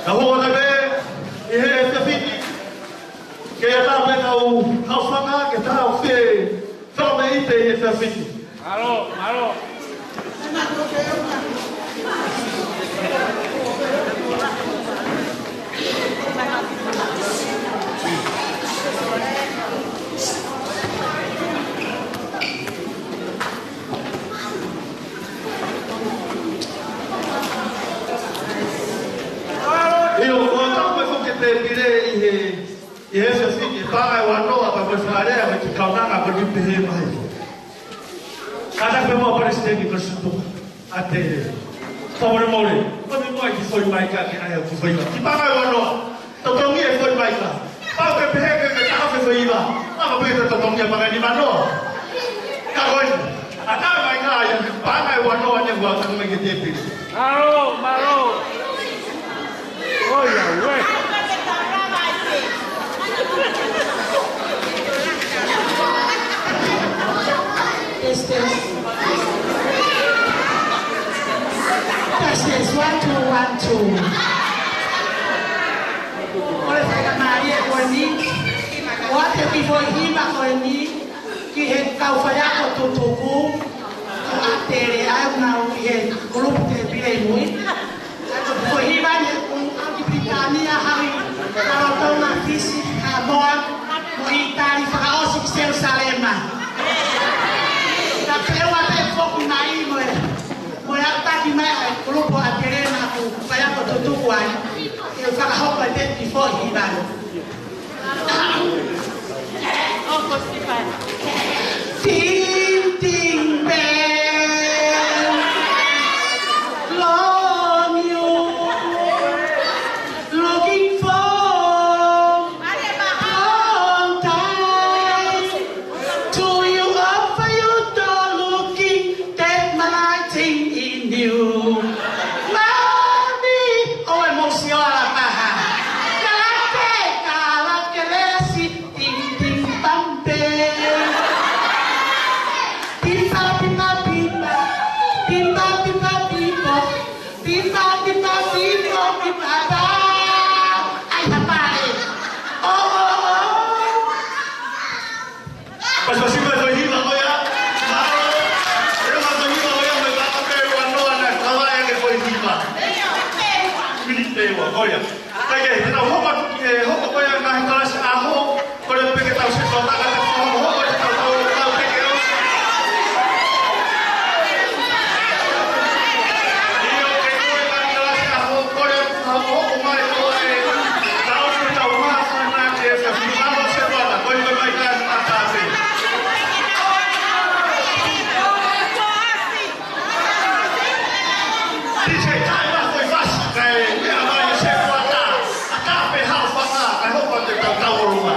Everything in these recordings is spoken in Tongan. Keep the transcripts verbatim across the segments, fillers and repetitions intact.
Ka hoko atu pē ʻi he efiafi ni, ke ʻatā pē kau haʻofanga ke tau fie fakameʻite ʻi he efiafi ni. Mālō, mālō. ʻIo, ko e tau mai foki e tēpile ʻi he, ʻi he efiafi ni, paʻanga ʻe ua noa, pea ko e fakalea, mo e kiʻi kaunanga, ko e kiʻi pehē mai. Kātaki pē muʻa Palesiteni, Palesiteni Tuʻa. ʻA Tele. Fakamolemole, fakamolemole ki he foʻi maika ke ʻai au ki he foʻi maika. Kiʻi paʻanga ʻe ua noa. Totongi e foʻi maika. Pau ke pehē ke ke taha fe foʻi hiva. Maka pē ke totongi e paʻanga ʻe nima noa. Ka ko eni. ʻAtā mai ka ia, paʻanga ʻe ua noa ne ua tanu mai ki he tēpile. Mālō, mālō. ʻOiauē. Test, test. Test, test. One, two, one, two. Kole faingamālie ko eni. ʻOatu e kiʻi foʻi hiva ko eni ki he kau faiako tutuku, ko ʻAtele, ʻa ia ʻoku nau ʻi he kulupu tēpile ʻi mui. Ko e hiva ni ʻoku ʻalu ki Pilitānia, haʻu ki Lalotonga, Fisi, Haʻamoa, mo ʻItali, fakaʻosi ki Selusalema. Ka pea ʻoua pē foki mai mo e, mo e ʻalu taki mai ʻa e kulupu ʻAtele naʻa ku faiako tutuku ai, ke fakahoko e te ki foʻi hiva ni. Ting, ting, bell, long you, looking for long time. To you offer you door looking, take my lighting in you. Mami, ʻoua e mou sio ala paha. Kalake, kalake lesi, ting, ting, pampe. Pipa, pipa, pipa. Pipa, pipa, pipa. Pipa, pipa, pipa, pipa, pa. ʻAi, hapale. ʻO, ʻo, ʻo. Pasipasi mai foʻi hiva ko ia. Mālō. ʻE mai foʻi hiva ko ia, mo e kaka pē ua noa naʻe kava e ke foʻi hiva. Miniti ua ko ia. Kae kehe, te tau hoko atu ki he hoko ko ia ngaahi kalasi ʻaho. Kole pē ke tau se tau taka te tau hoko, hoko te tau tau tau pē ke ʻosi. ʻIo, ke kole ngaahi kalasi ʻaho, kole hoko mai ʻo e tau se tau maha fana ke sa fumalo se wala, kole mai ka ata pē. Ti se kai ma foʻi fasi, kae meʻa mai se kuata, ʻatā pē haʻofanga, kae hoko atu e tau tau ʻolunga.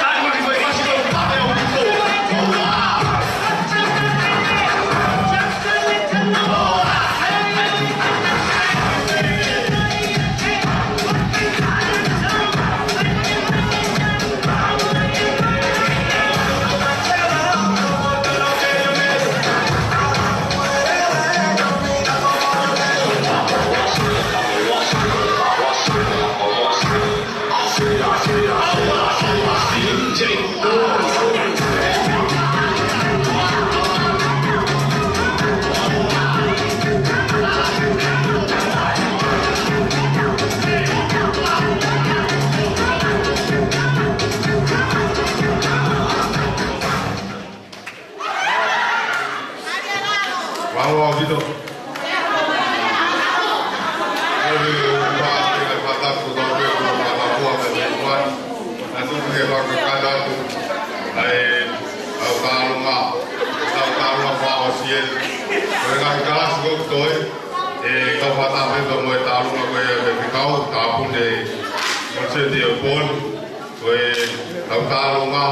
Kai ma ki foʻi fasi ko pape o kuto. Valo ʻaupito. Oi, ua, ua, ua, ua, ua, ua, ua, ʻa e tuku ke fakakakato atu ʻa e tau tālunga, tau tālunga fakaʻosi eni. Ko e ngaahi kalasi ʻoku toe, ʻe kau fakataha pē mo e tālunga ko ia ʻa e fekau, tāpuni, mo e seti ʻo poni, ko e tau tālunga,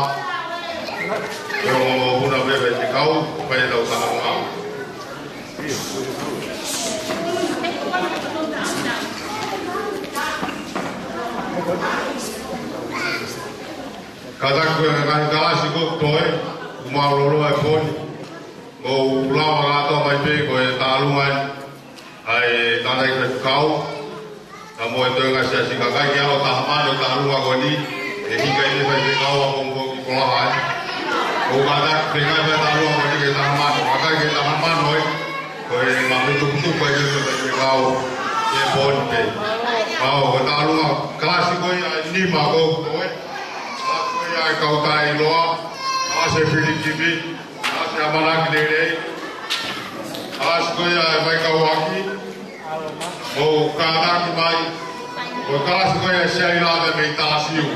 ko e ongo mokopuna pē ʻa e fekau, ko e tau tālunga. Kātaki ko e ngaahi kalasi ʻoku toe, ʻoku mālōlō e poni, mo e lava kātoa mai Pea ko e tālunga ʻa e tangataʻeiki faifekau, ka mo e toenga siasi, kae ʻikai ke ʻi ai ha taha mano ʻi he tālunga ko eni, ʻe hiki ai e faifekau ʻa Pongipongi Kolaha ē. ʻOku kātaki pē ngaahi fai tālunga ko eni ke taha mano, kae ʻikai ke taha mano ē, ko e ma me tukutuku ai e faifekau, ʻi he pō ni pē. Pau, ko e tālunga, kalasi ko ia ʻe nima ko ē, kalasi ko ia ʻa e kau taʻeʻiloa, kalasi ʻa e filikivi, kalasi ʻa e ʻamanaki lelei, kalasi ko ia ʻa e faikauʻaki, mou kātaki mai, ko e kalasi ko ia ʻa e Sea ʻi Lata mei Tāsiu.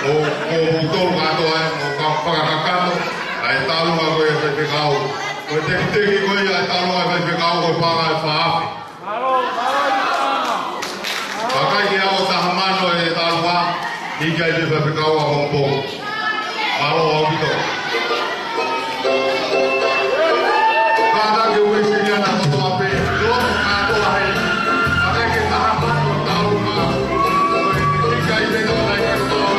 Mou, mou, mou tolu kātoa ē, mou ka fakakakato ʻa e tālunga ko ia ʻa e faifekau. Ko e tekiteki ko ia ʻa e tālunga ʻa e faifekau ko e paʻanga ʻe fā afe. Kae ʻikai ke ʻi ai ha taha mano ʻi he tālunga, hiki ai e faifekau ʻa Pongipongi. Mālō ʻaupito. Kātaki e Uēsiliana kotoa pē, loto kātoa hē. Kae ʻikai ke taha mano ʻi he tālunga, hiki ai e tangataʻeiki faifekau.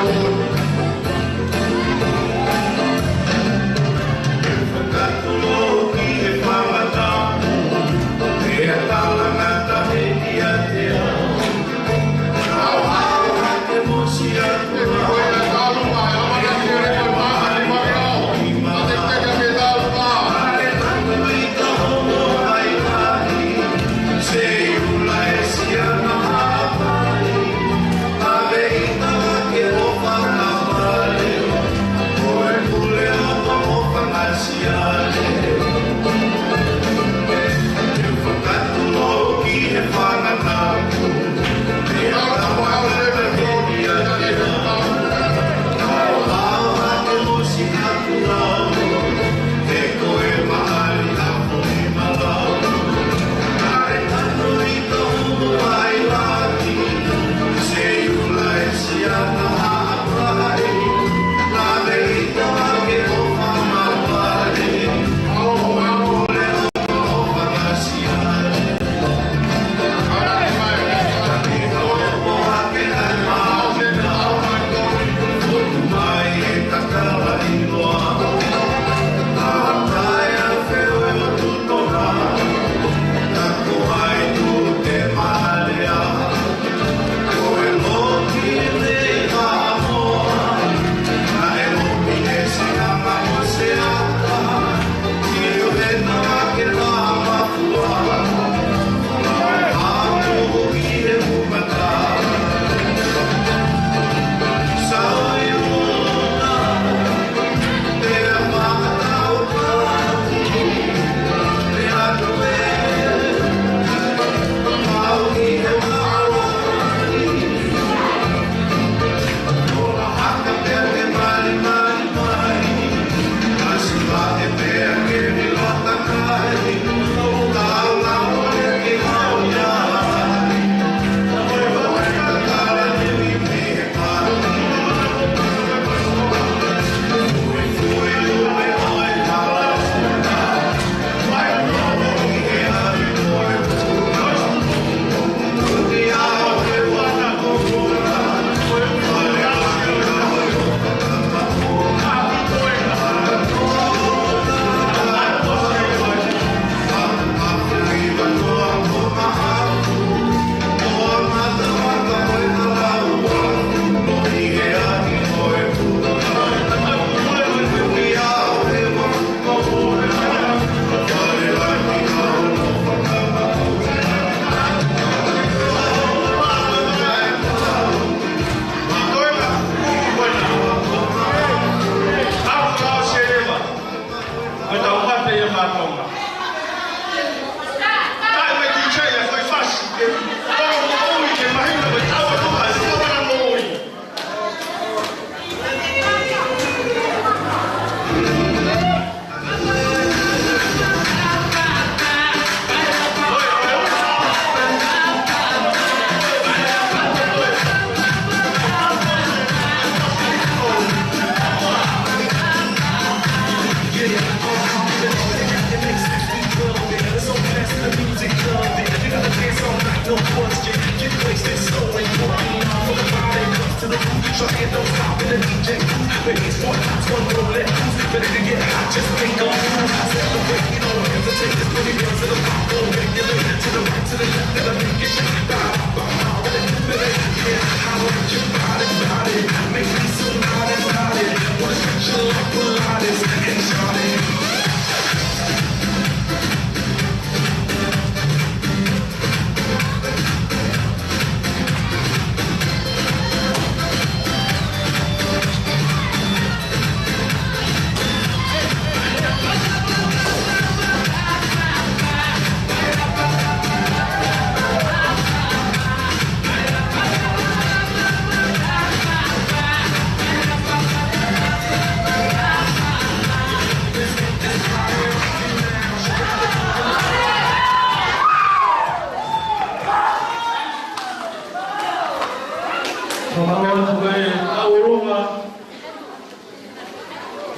Fakamālō atu ki he kau ʻolunga.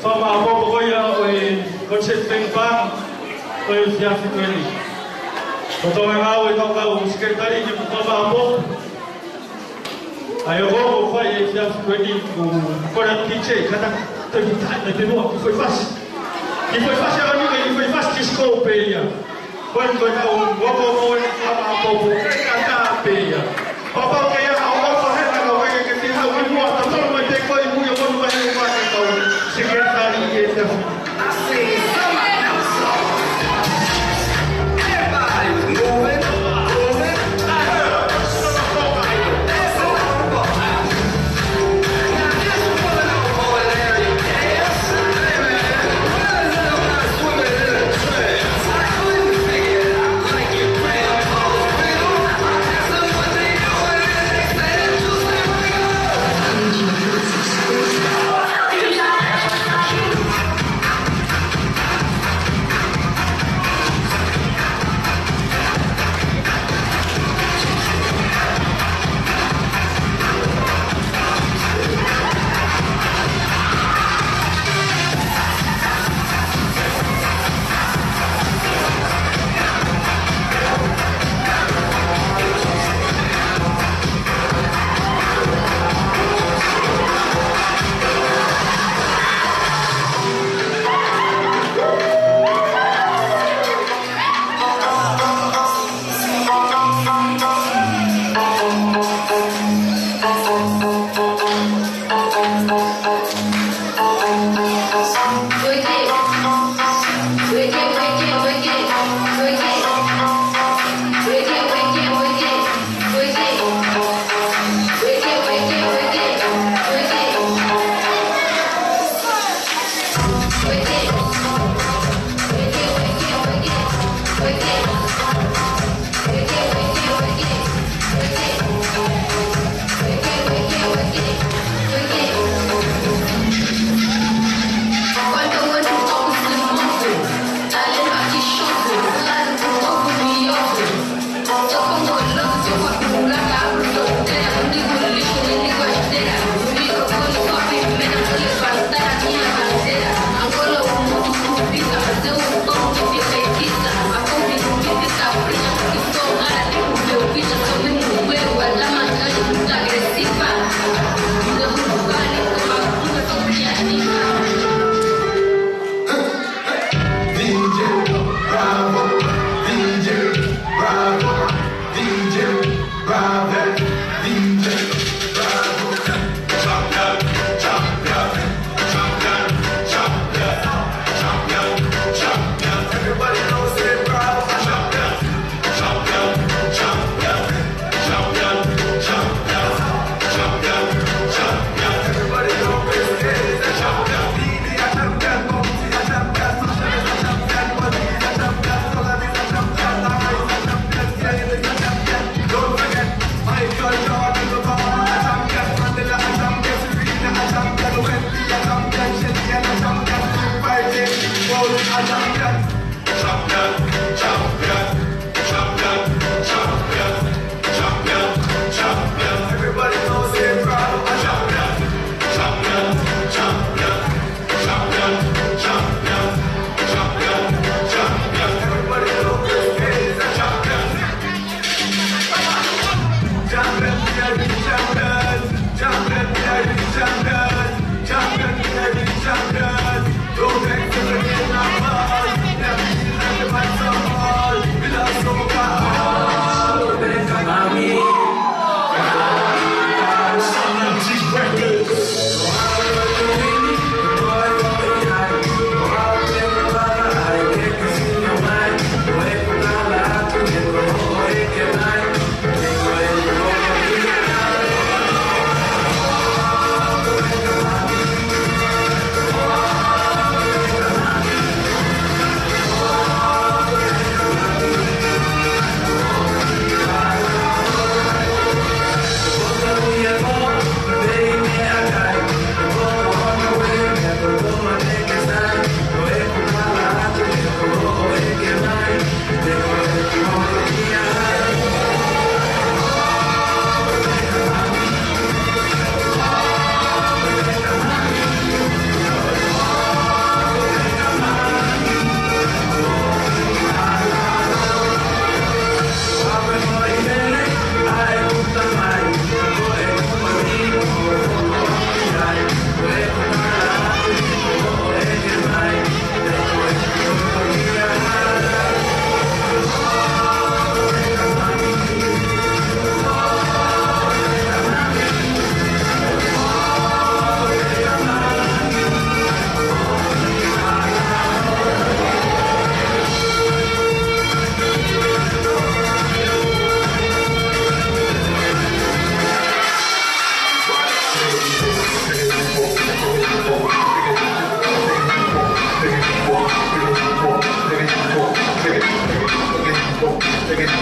Fakamālō ko ia ʻo e Concept Bank ʻo e efiafi ko eni. Ko Tonga Ngāue, kau kau sekelitali ni, ko Fakamālō. ʻA ia ko ʻoku fai e efiafi ko eni ko Kona T J, kata te puta na te noa ki fai fasi. Ki fai fasi a ni ki fai fasi ki siko pē ia. Ko e ko e tau, ko ko ko e Fakamālō, kata pē ia. Papa ke ia, au au ko hena, ko ke ke te hau ki mua, ta tau mai te ko i mui o konu mai o mai te kau. Sekelitali e te. I see somebody else. Everybody was moving, moving. I heard a person on the phone like, "That's a lot of fun." Now this one over there, yes, hey, man, what is it about swimming in a trance? I couldn't figure it out, like your grandpa's riddle. I asked them what they doing, and they said,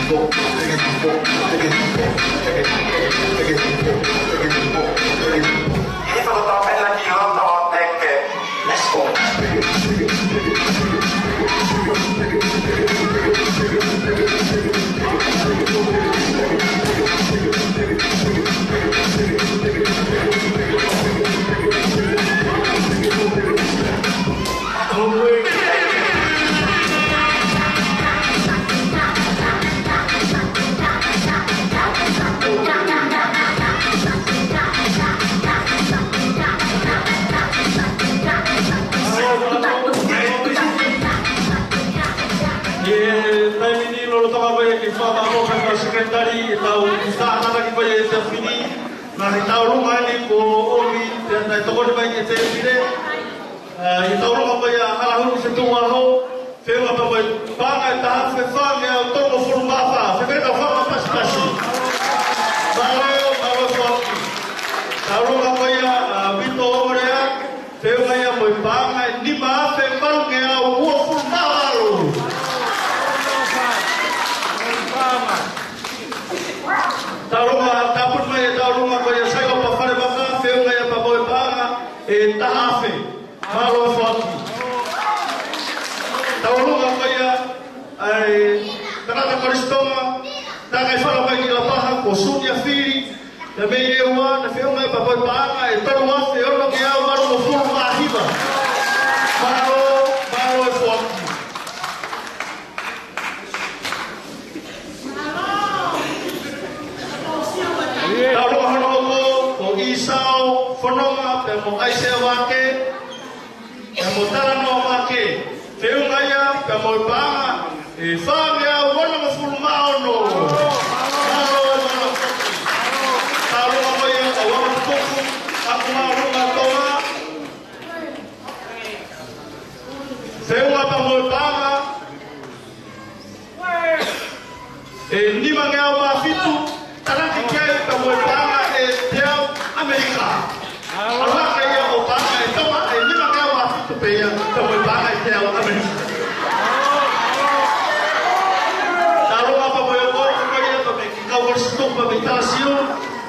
He whakatau mena ki loto o teke. Let's go. ʻI he taimi ni lolotonga ko ia ke fakamālō pē ki he sekelitali ʻetau sānaki ko ia ʻi he efiafi ni, naʻe tau ʻolunga eni ko ʻOmi, pea naʻe tokoni mai ki he tēpile. ʻA, ʻi he tau ʻolunga ko ia ʻa Halahulu Fetuʻuaho, feʻunga pea mo e paʻanga ʻe taha afe fāngeau tolungofulu mā fā, fefeka fanga pasipasi. Mālō, mālō e foaki. Tau ʻolunga ko ia ʻa Vito Olea, feʻunga ia mo e paʻanga ʻe nima afe valungeau uofulu mā valu. Tau ʻolunga, tāpuni mai e tau ʻolunga ko ia Saiopa Falevaka, feʻunga ia pea mo e paʻanga ʻe taha afe. Mālō e foaki. Tau ʻolunga ko ia ʻa e tangata Kolisi Tonga, takai fala mai ki Lapaha, ko Sunia Fili, naʻe mei ʻEua, naʻe feʻunga ia pea mo e paʻanga ʻe tolu afe onongeau valungofulu mā hiva. Mālō, mālō e foaki. Tau ʻolunga hono hoko, ko ʻIsao Fononga, pea mo ʻAisea Vake, pea mo Talanoa Vake, feʻunga ia pea mo e paʻanga ʻe fāngeau onongofulu mā ono. Mālō, mālō. Tau ʻolunga ko ia ʻa Wanga Tukuku, ʻAku Māʻolunga Tonga, feʻunga pea mo e paʻanga ʻe nimangeau mā fitu, talaki ki ai pea mo e paʻanga ʻe teau ʻAmelika. ʻAlu hake ia ʻo paʻanga ʻe Tonga ʻe nimangeau mā fitu pē ia, pea mo e paʻanga ʻe teau ʻAmelika. Tau ʻolunga pea mo e kolo ko ia pea mei he kau Kolisi Tonga pea mei Talasiu,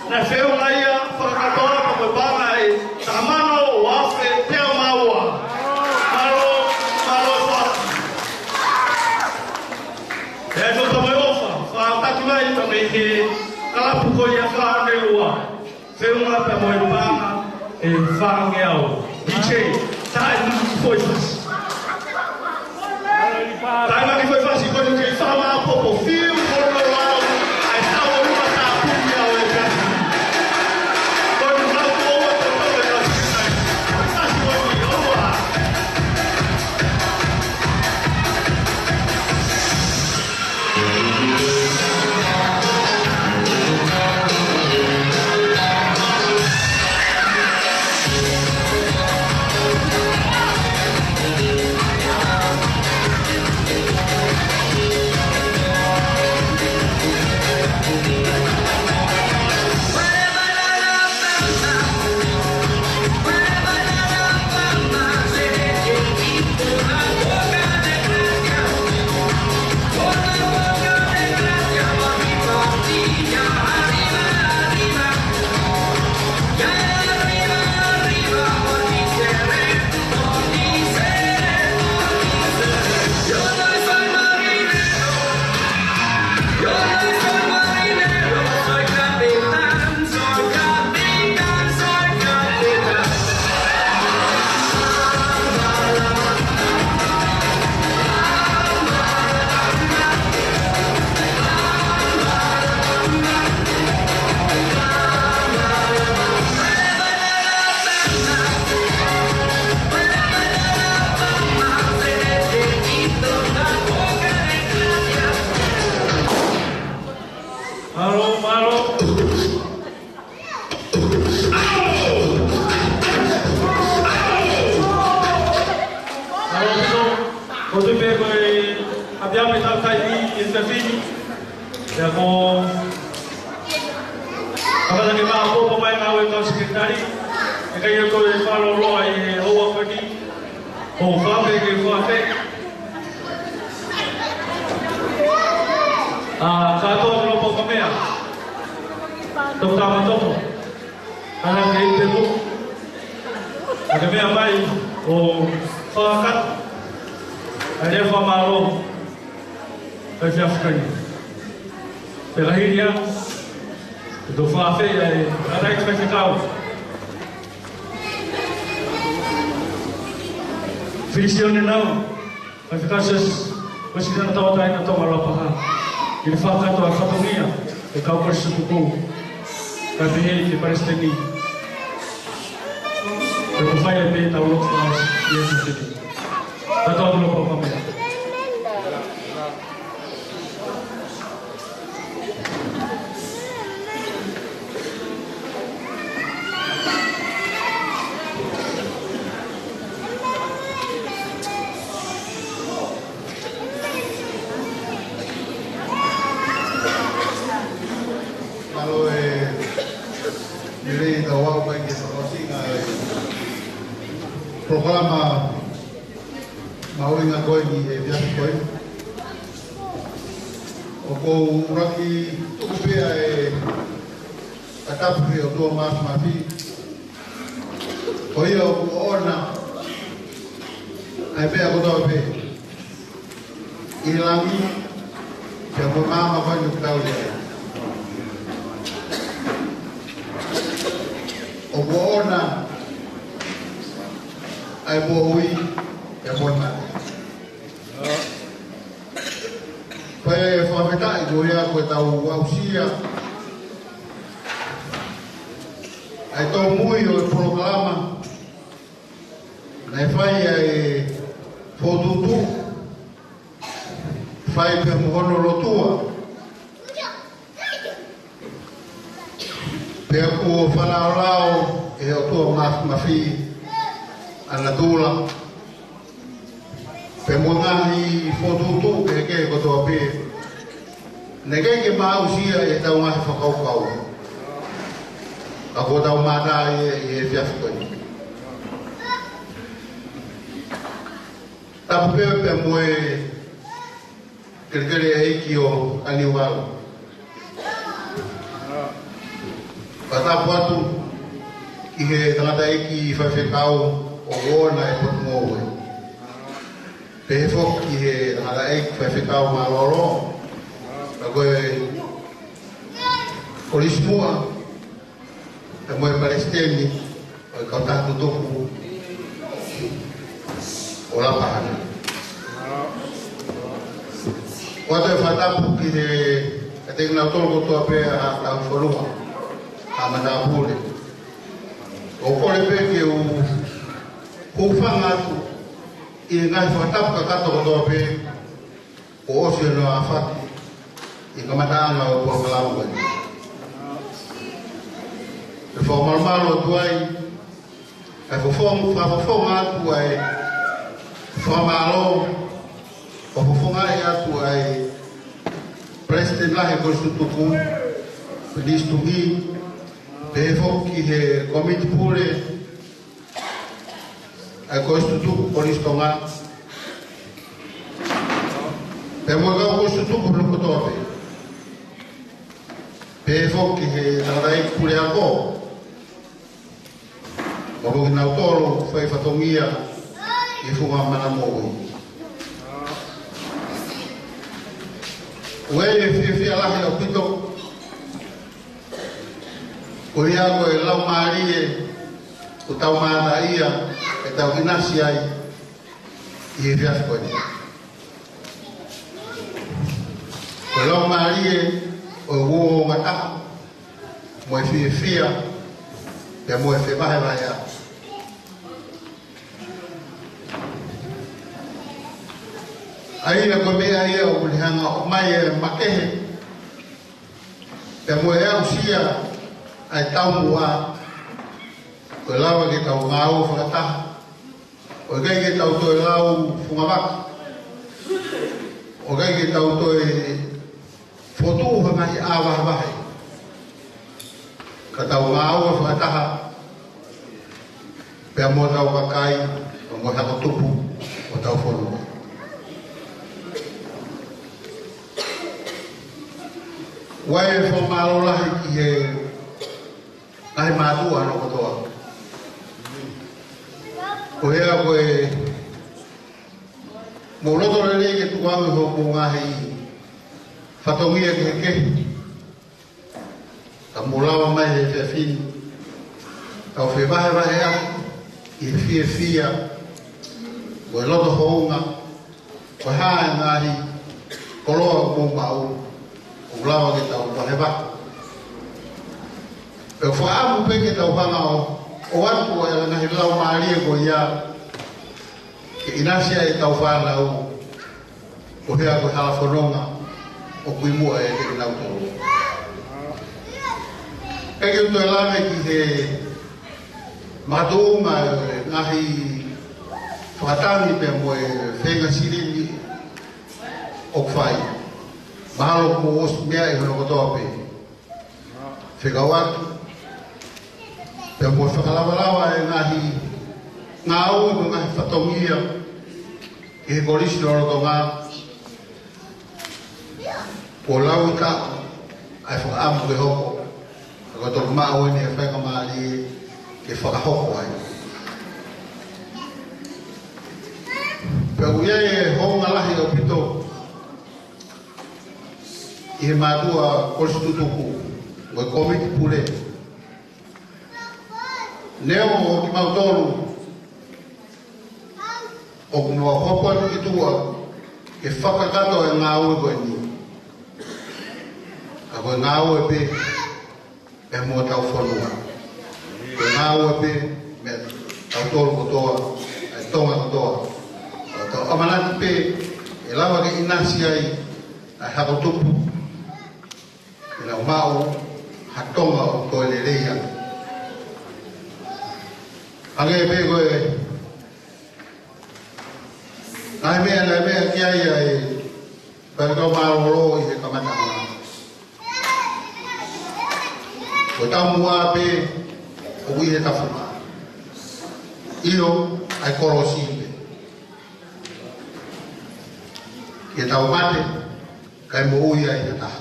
naʻe feʻunga ia fakakātoa pea mo e paʻanga ʻe taha mano ua afe teau mā ua. Mālō, mālō e foaki. ʻE ʻi ai foki mo e ʻofa, fakataki mai pea mei he kalapu ko ia Fāngeua, feʻunga pea mo e paʻanga ʻe fāngeau. DJ, taʻe maki foʻi fasi. Taʻe maki foʻi fasi, ko eni ke fakamāʻopoʻopo, fiu ko lolo au, ʻa e tau ʻolunga tāpuni au e kasi. Ko eni mau ko ua tau tau e kasi. Fasi ko eni, ʻolunga. Mālō, mālō. Mālō, mālō. Ko e tuʻu pē ko e ʻapiʻapi tau kai ʻi he efiafi ni. Pea ko e kamata ke māʻopoʻopo mai ngāue ʻa e kau sekelitali. ʻE ʻikai ke toe fakalōloa ʻi he houa ko eni. Ko e fakafe ke fakafe. ʻA kātoa ʻoku nau pau ka meʻa. Toketā Matopo. Ana ke i te mu. ʻA ke meʻa mai ʻo fakakakato ʻa e lea fakamālō ʻa e efiafi ko eni. Pea ka hili ia, ʻe tau fakafeʻiloaki ʻa e faifekau Fisione Nau. Faifekau Siasi Uēsiliana Tauʻatāina Tonga Lapaha, ʻi he fakakakato ʻa e fatongia ʻo e kau kolisi tutuku, kae pehē ki he Palesiteni. Pea ko e fai pē ʻetau lotu fakaʻosi ʻi he efiafi ni. Kātoa ʻoku nau pau ka meʻa. Mālō e lelei ʻetau aʻu mai ki he fakaʻosinga ʻo e polokalama mahuʻinga ko eni he efiafi ko eni. ʻOku ou ʻuluaki tuku pē ʻa e fakatapu ki he ʻOtua Māfimafi, ko ia ʻoku ʻoʻona ʻa e meʻa kotoa pē ʻi langi pea mo e māmani ʻoku tau ʻi ai. ʻOku ʻoʻona ʻa e moʻui pea mo e mate. Pea fakafetaʻi ko ia ko ʻetau aʻusia ʻa e tōmui ʻo e polokalama naʻe fai ʻa e fokotuʻutuʻu, fai pea mo hono lotua. Pea kuo fanongonongo ʻe he ʻOtua Māfimafi ʻa e natula pea mo e ngaahi fokotuʻutuʻu kehekehe kotoa pē naʻe ʻikai ke ma aʻusia ʻi heʻetau ngaahi fakakaukau, ka kuo tau mamata ai ʻi he efiafi ko eni. Tapu pē pea mo e kelekele ʻeiki ʻo Kaniuvalu. Fakatapu atu ki he tangataʻeiki faifekau ʻoku ʻoʻona e potungāue, pehē foki ki he tangataʻeiki faifekau mālōlō, ka ko e kolisi muʻa, pea mo e Palesiteni ʻo e kautaha tutuku ʻo Lapaha. ʻOatu e fakatapu ki he, kiate kinautolu kotoa pē ʻa e tauhi fonua, ʻa e matāpule. ʻOku ou kole pē ke u hūfanga atu ʻi he ngaahi fakatapu kakato kotoa pē kuo ʻosi hono ʻafaki ʻi he kamataʻanga ʻo e polokalama ko eni. ʻE fakamalumalu atu ai ʻa e fofonga, fakafofonga atu ʻa e fakamālō, fakafofongaʻi atu ʻa e Palesiteni Lahi ʻo e Kolisi Tutuku, Penisi Tuhi, pehē foki ki he Kōmiti Pule ʻa e Kolisi Tutuku Kolisi Tonga, pea mo e kau kolisi tutuku hono kotoa pē. Pehē foki ki he tangataʻeiki puleako, pea mo kinautolu fai fatongia ʻi he funga mana moʻui. ʻOku ʻi ai e fiefia lahi ʻaupito, ko ia ko e laumālie ʻoku tau mamata ai, ʻe tau ʻinasi ai ʻi he efiafi ko eni. Ko e laumālie ʻo e uouangataha, mo e fiefia, pea mo e fevahevaheʻaki. ʻA ia ko e meʻa ia ʻoku ne hanga ʻo ʻomai e makehe, pea mo e aʻusia ʻa e taumuʻa, ko e lava ke tau ngāue fakataha, ʻo ʻikai ke tau toe lau fungavaka, ʻo ʻikai ke tau toe fokotuʻu ha ngaahi ʻā vahevahe, ka tau ngāue fakataha pea mo hotau kakai, pea mo e hako tupu ʻo hotau fonua. ʻOku ʻi ai e fakamālō lahi ki he ngaahi mātuʻa hono kotoa. Ko ia ko e mou loto lelei ke tukuange hoʻomou ngaahi fatongia kehekehe. Ka mou lava mai he efiafi ni, tau fevahevaheʻaki ʻi he fiefia, mo e loto hounga, ko e hā e ngaahi koloa ʻoku mou maʻu, ʻoku lava ke tau vahevahe. Pea fakaʻamu pē ke tau hanga ʻo, ʻoatu ʻa e ngaahi laumālie ko ia, ke ʻinasi ai ʻetau fānau, ko e hā ko e hala fononga ʻoku ʻi muʻa ʻiate kinautolu. ʻEiki, ʻoku ou toe lave ki he makatuʻunga e ngaahi fakatangi pea mo e feinga silini ʻoku fai. Mahalo kuo ʻosi meaʻi hono kotoa pē. Fekauʻaki pea mo e fakalavalava e ngaahi ngāue mo e ngaahi fatongia ʻi he Kolisi lolotonga. Kuo lau ʻi ka ʻa e fakaʻamu ke hoko, ka ko e toki maʻu eni e faingamālie ke fakahoko ai. Pea ʻoku ʻi ai e hounga lahi ʻaupito ʻi he mātuʻa Kolisi Tutuku, mo e Kōmiti Pule. Neongo kimautolu ʻoku mou hopo atu ki tuʻa ke fakakakato e ngāue ko eni. Ka ko e ngāue pē ʻa e motuʻa fonua. Ko e ngāue pē meia tautolu kotoa, ʻa e Tonga kotoa. Ka tau ʻamanaki pē ʻe lava ke ʻinasi ai ʻa e hako tupu, ke nau maʻu ha Tonga ʻoku toe lelei ange. Hangē pē ko e ngaahi meʻa naʻe meʻa ki ai ʻa e Faifekau Mālōlō ʻi he kamataʻanga. Ko e taumuʻa pē ʻoku ʻi he tafunga. ʻIo, ʻa e kolosi pē. Ke tau mate, kae moʻui ai ha taha.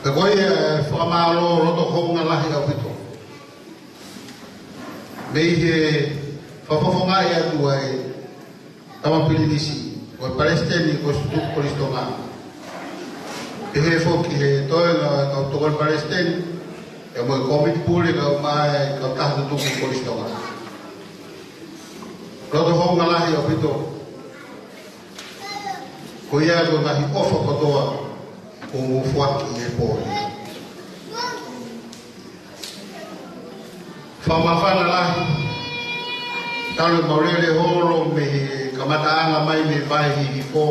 Pea ko ia e fakamālō loto hounga lahi ʻaupito mei he fakafofongaʻi atu ʻa e Tama Pilinisi, ko e Palesiteni Kolisi Tutuku Kolisi Tonga. Pehē foki he toenga ʻo e kau tokoni palesiteni, pea mo e Kōmiti Pule, kae ʻumaʻā e kautaha tutuku Kolisi Tonga. Loto hounga lahi ʻaupito. Ko ia ko e ngaahi ʻofa kotoa kuo mou foaki he pō ni. Fakamāfana lahi, talu ʻemau lele holo mei he kamataʻanga mai mei he vahe hihifo.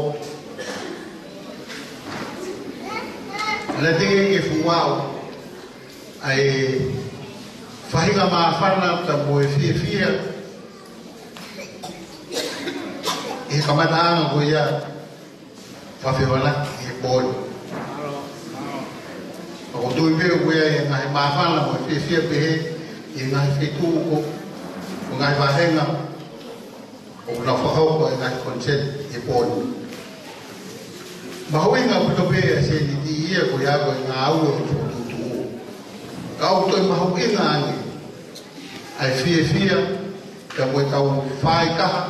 Naʻe teʻeki ke fuʻu aʻu ʻa e faʻahinga māfana pea mo e fiefia ʻi he kamataʻanga ko ia fakafeʻiloaki he pō ni. ʻOku ou tui pē ʻoku ʻi ai e ngaahi māfana mo e fiefia pehē ʻi he ngaahi feituʻu ko, ko e ngaahi vāhenga ʻoku nau fakahoko e ngaahi koniseti he pō ni. Mahuʻinga ʻaupito pē ʻa e sēniti ia ko ia ko e ngāue ʻoku fokotuʻutuʻu. Ka ʻoku toe mahuʻinga ange ʻa e fiefia, pea mo e kau faʻahitaha,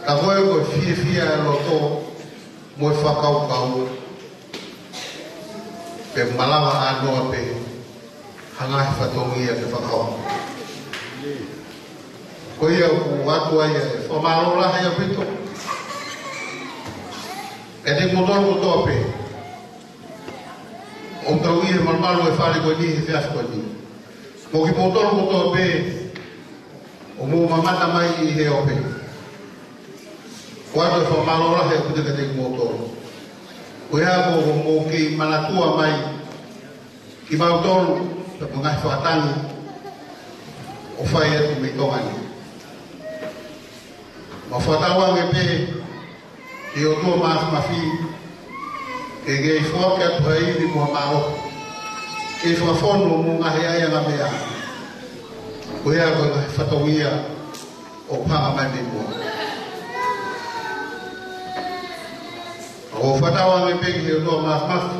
ka ko e ko e fiefia e loto mo e fakakaukau, pea malava ʻānoa pē ha ngaahi fatongia ke fakahoko. Ko ia ʻoku ʻoatu ai e fakamālō lahi ʻaupito kiate kimoutolu kotoa pē ʻoku tau ʻi he malumalu e fale ko eni he efiafi ko eni. Mo kimoutolu kotoa pē ʻoku mou mamata mai ʻi he ope. ʻOatu e fakamālō lahi ʻaupito kiate kimoutolu. Ko ia ʻoku mou kei manatua mai kimautolu, pea mo e ngaahi fakatangi ʻoku fai atu mei Tonga ni. Mau fakatauange pē ki he ʻOtua Māfimafi ke kei foaki atu ha ivi mo ha mālohi, ke fakafonu homou ngaahi ʻaiʻanga meʻa. Ko ia ko e ngaahi fatongia ʻoku hanga mai mei muʻa. ʻOku fakatauange pē ki he ʻOtua Māfimafi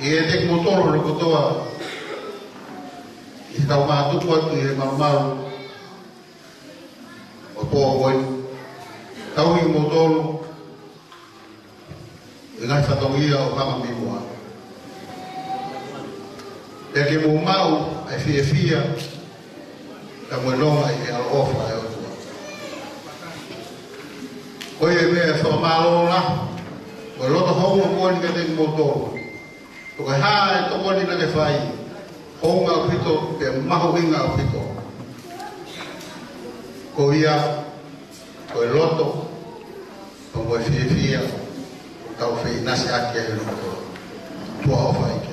ʻiate kimoutolu kotoa, ʻi he kau mātuku atu ʻi he malumalu ʻo e pō ko eni. Tauhi kimoutolu ʻi he ngaahi fatongia ʻo e fanga mīmuʻa. Pea ke mou maʻu ʻa e fiefia, pea mo e nonga ʻi he ʻaloʻofa ʻa e ʻOtua. Ko ia e meʻa fakamālō lahi, ko e loto hounga ko eni kiate kimoutolu. Ko e hā e tokoni naʻa ke fai, hounga ʻaupito, pea mahuʻinga ʻaupito. Ko ia, ko e loto, pea mo e fiefia, ʻoku tau feʻinasiʻaki ai ʻi he loto. ʻOtua ʻofa ʻiate.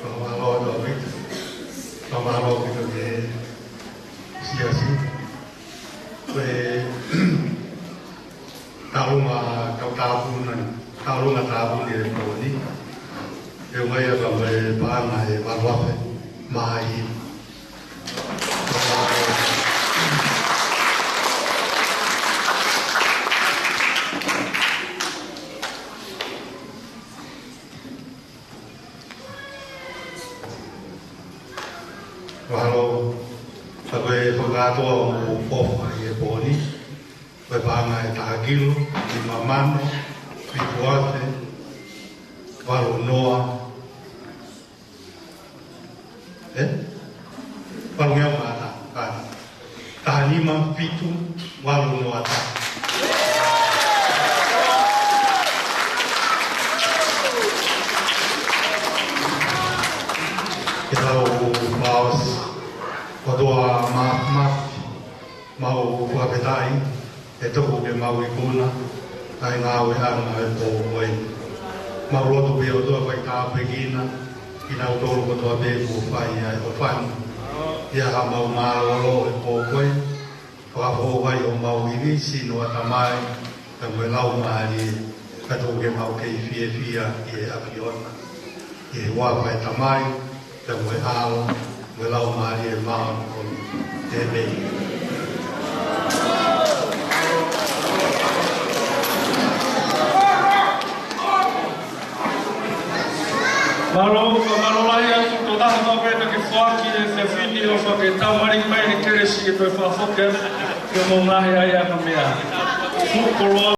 Fakamālō atu ʻaupito. Fakamālō ʻaupito ki he siasi. Ko e taʻelunga kau tāpuni, taʻelunga tāpuni ʻo e pō ni. ʻE ʻomai ʻa e paʻanga ʻe valu afe mā hiva. Mahalo, ka ko e fakakātoa ʻo e ʻofa ʻi he pō ni, ko e paʻanga ʻe taha kilo, nima mano, fitu afe, valu noa, ē? Valu ngeau mā taha, taha nima fitu valu noa taha. Ke tau fakaʻosi. ʻOtua Māfimafi, mau fakafetaʻi, ʻe tuku ke mau ikuna ʻa e ngāueʻanga ʻo e pō ko eni. Mau lotu pē ʻOtua fai tāpuekina kinautolu kotoa pē kuo fai ʻa e ʻofa ni. ʻIa ka mau mālōlō he pō ko eni, fakafoʻou ai homau ivi, sino, ʻatamai, pea mo e laumālie, ka tuku ke mau kei fiefia ʻi he ʻAfiona. ʻI he huafa ʻo e Tamai, pea mo e ʻAlo, mo e Laumālie Māʻoniʻoni. ʻĒmeni. Mālō, mālō lahi atu, tō taha mau pē ke foaki ʻe he fefine ʻo fakataumali mai ʻene kelesi ʻe toe fakafoki atu ki hoʻomou ngaahi ʻaiʻanga meʻa. Fuʻu koloa.